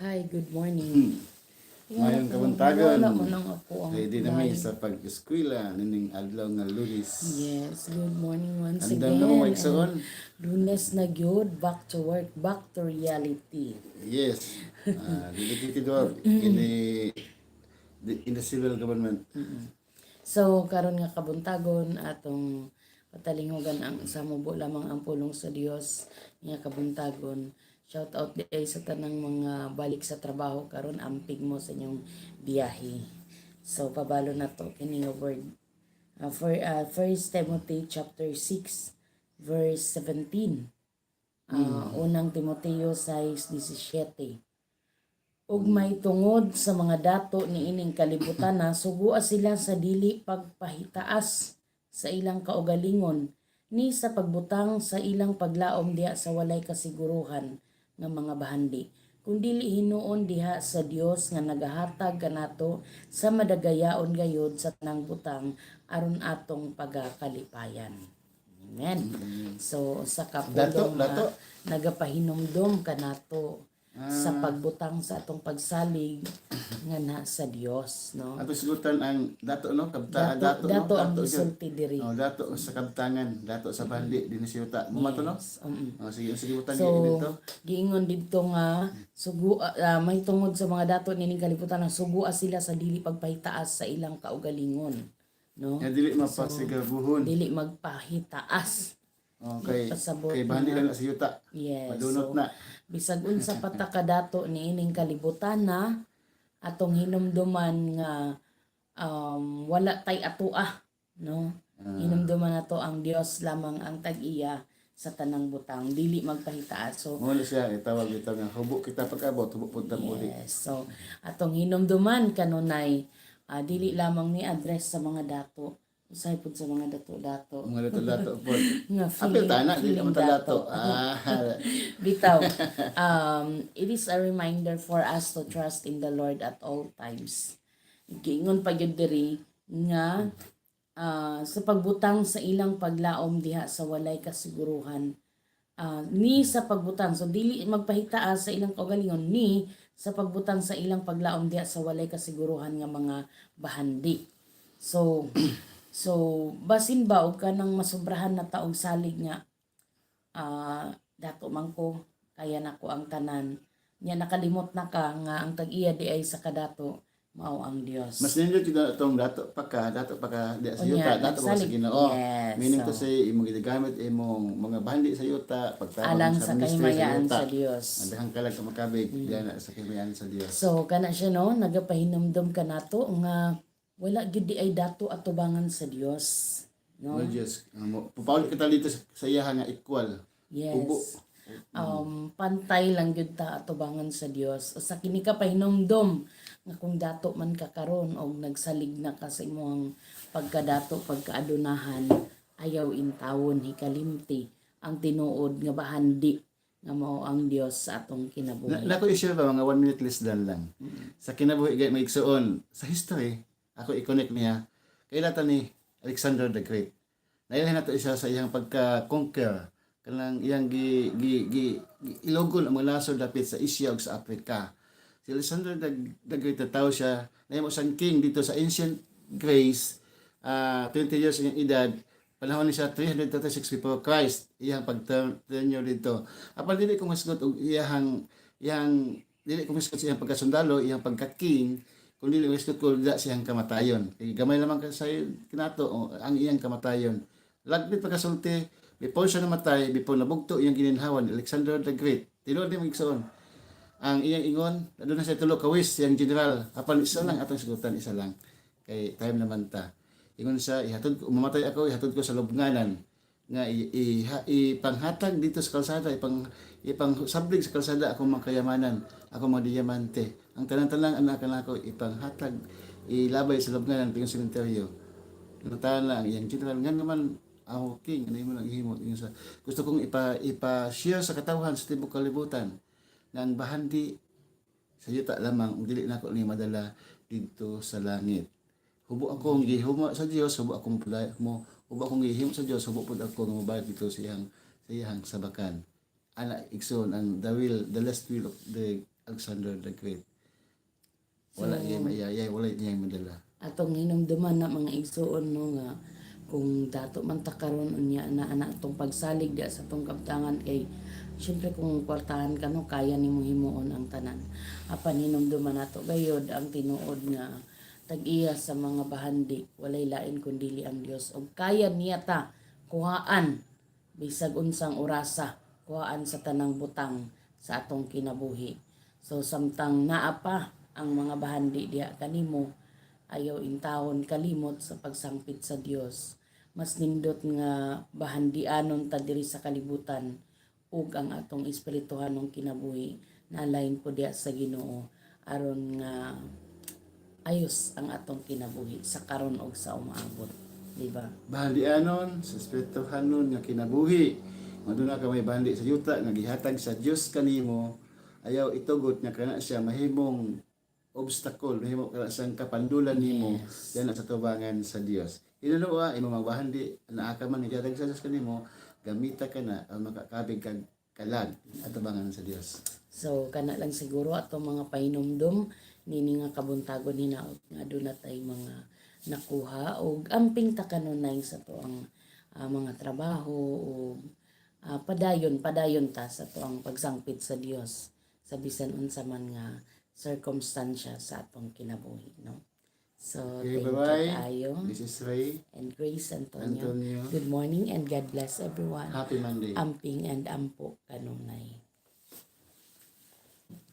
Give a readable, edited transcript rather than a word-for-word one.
Hi, good morning. Mayong kabuntagon. Wala man ang ako ang Ready na mi sa pag-eskwela nining adlaw nga Lunes. Yes, good morning once Andam again. na mo, igsoon. And Lunes na gyud, back to work, back to reality. Yes. Dedicated work in the civil government. So karon nga kabuntagon, atong patalingugan ang sa mubo lamang ang pulong sa Dios nga kabuntagon. Shout out diay sa tanang mga balik sa trabaho karon, amping mo sa inyong biyahe. So pabalo na to kini nga word. For 1 Timothy chapter 6 verse 17. Unang Timoteo 6:17. Ug may tungod sa mga dato ni ining kalibutan na sugua sila sa dili pagpahitaas sa ilang kaugalingon ni sa pagbutang sa ilang paglaom diha sa walay kasiguruhan nga mga bahandi, kun dili hinuon diha sa Dios nga nagahatag kanato sa madagayaon gayod sa tanang butang aron atong pagakalipayan. Amen. So sa kapulong Dato, nga dato. Nagapahinumdom kanato sa pagbutang sa atong pagsalig nga na sa Dios, no? Ato sigutan ang dato, no, kabta Dato, dato, dato no? ang Gyud. gisulti diri. Oh, dato sa kabtangan, dato sa bandi dinhi sa yuta. Mo to, no? Yes. Oh, sige, sige, butan So, dito. Giingon didto nga sugu may tungod sa mga dato nining kalibutan nga sugua sila sa dili pagpahitaas sa ilang kaugalingon, no? Nga dili mapasigabuhon. Dili magpahitaas. Okay. Pasabot Kay bahandi lang na sa yuta. Yes. Madunot So, na. Bisag unsa pa ta kadato ni ining kalibutan na atong hinumduman nga wala tay atua, no? Hinumduman nato ang Dios lamang ang tag-iya sa tanang butang, dili magpahitaas. So Mo na siya itawag dito nga hubo kita pag-abot, hubo pud ta uli. Yes. So atong hinumduman kanunay dili lamang ni address sa mga dato, usahay pud sa mga dato-dato Mga dato-dato po. nga Apil feeling, ta na, dili feeling man ta dato. dato. Ah, Bitaw. It is a reminder for us to trust in the Lord at all times. Giingon pa gyud diri nga sa pagbutang sa ilang paglaom diha sa walay kasiguruhan ni sa pagbutang, so dili magpahitaas sa ilang kaugalingon ni sa pagbutang sa ilang paglaom diha sa walay kasiguruhan nga mga bahandi. So basin ba og kanang masobrahan na taog salig nga dato man ko, kaya nako ang tanan nya, nakalimot na ka nga ang tag-iya di ay sa kadato mao ang Dios. Mas nindot jud na itong dato pa ka di sa Unya, yuta, dato pa ka sa nagsalig. Ginoo. Meaning so, to say, imong ginagamit imong mga bahandi sa yuta, pagtabang alang sa sa ministry sa kahimayaan yuta. sa Dios. Ang dahang kalag ka makabig diyan na sa kahimayaan sa Dios. So kana siya, no, nagapahinumdom kanato nga wala gyud di ay dato atubangan sa Dios, no? Well, Diyos, papauli kita dito sa iyaha nga equal. Hubo. Yes. Pantay lang gyud ta atubangan sa Dios. Usa kini ka pahinumdom nga kung dato man ka karon og nagsalig na ka sa imong pagkadato, pagkaadunahan, ayaw intawon hikalimti ang tinuod nga bahandi nga mao ang Dios sa atong Na, kinabuhi. na ko i-share ba mga 1 minute less than lang. Sa kinabuhi gay maigsuon sa history, ako i-connect niya kay ta ni Alexander the Great. Nailhan nato isa sa iyang pagka-conquer, kanang iyang gi, gi, gi, gi ilogon ang mga nasod dapit sa Asia ug sa Africa. Si Alexander the Great na tao siya, nahimo siyang king dito sa ancient Greece, 20 years iyang edad, panahon ni siya 336 before Christ, iyang pag-tenure dito. Apan dili ko masgot og iyang dili ko masgot sa iyang pagkasundalo, iyang pagka-king, kung dili masgot ko da siyang kamatayon. Kay gamay lamang ka sa kinato oh, ang iyang kamatayon. Lagpit pagkasulti, before siya namatay, before nabugto iyang gininhawan, Alexander the Great. Tinuod ni magigsoon. Ang iyang ingon, doon na siya tulo ka wish, iyang general. Apan isa lang atong sigutan, isa lang. Kay time naman ta. Ingon siya, ihatod ko, mamatay ako, ihatod ko sa lubnganan nga ipanghatag dito sa kalsada, ipang sablig sa kalsada akong mga kayamanan, akong mga diamante. Ang tanan-tanang anak nako ipanghatag, ilabay sa lubnganan pingon sementeryo. Natahan lang iyang general nga naman ako king, ano mo lang ihimo. Ingon sa gusto kong ipa share sa katawhan sa tibuok kalibutan nga ang bahandi sa yuta lamang ug dili nako ni madala didto sa langit. Hubo akong gihimo sa Dios, hubo akong mo, hubo akong gihimo sa Dios, hubo pud ako nga mobalik dito sa iyang sabakan. Ana, igsoon, ang the will, the last will of the Alexander the Great. Wala iya maiyayay, wala niya madala. Atong hinumduman na, mga igsuon, no, nga kung dato man ta karon, unya na ana atong pagsalig diya sa atong kabtangan, kay syempre kung kwartahan ka, no, kaya nimo himuon ang tanan. Apan hinumduman nato gayod ang tinuod nga tag-iya sa mga bahandi walay lain kundili ang Dios, ug kaya niya ta kuhaan bisag unsang orasa, kuhaan sa tanang butang sa atong kinabuhi. So samtang naa pa ang mga bahandi diha kanimo, ayaw intawon kalimot sa pagsangpit sa Dios. Mas nindot nga bahandianon ta diri sa kalibutan ug ang atong espirituhanong kinabuhi na-align po diha sa Ginoo aron nga ayos ang atong kinabuhi sa karon og sa umaabot, di ba? Bahandianon sa espirituhanon nga kinabuhi. Maduna ka may bahandi sa yuta nga gihatag sa Dios kanimo, ayaw itugot nga kana siya mahimong obstacle, mahimo kana siyang kapandulan nimo diyan sa tubangan sa Dios. Hinuluwa imo mga bahandi naa ka man nga gihatag sa Dios kanimo, gamita ka na aron makakabig kag kalag at tubangan sa Dios. So kana lang siguro atong mga pahinumdum nini nga kabuntagon. Hinaot nga aduna tay mga nakuha og amping ta kanunay sa atoang mga trabaho ug padayon padayon ta sa atoang pagsangpit sa Dios sa bisan unsa man nga circumstansya sa atong kinabuhi, no? So Okay, thank you bye-bye. kaayo. This is Ray And Grace Antonio. Antonio. Good morning and God bless everyone. Happy Monday. Amping and ampo kanunay.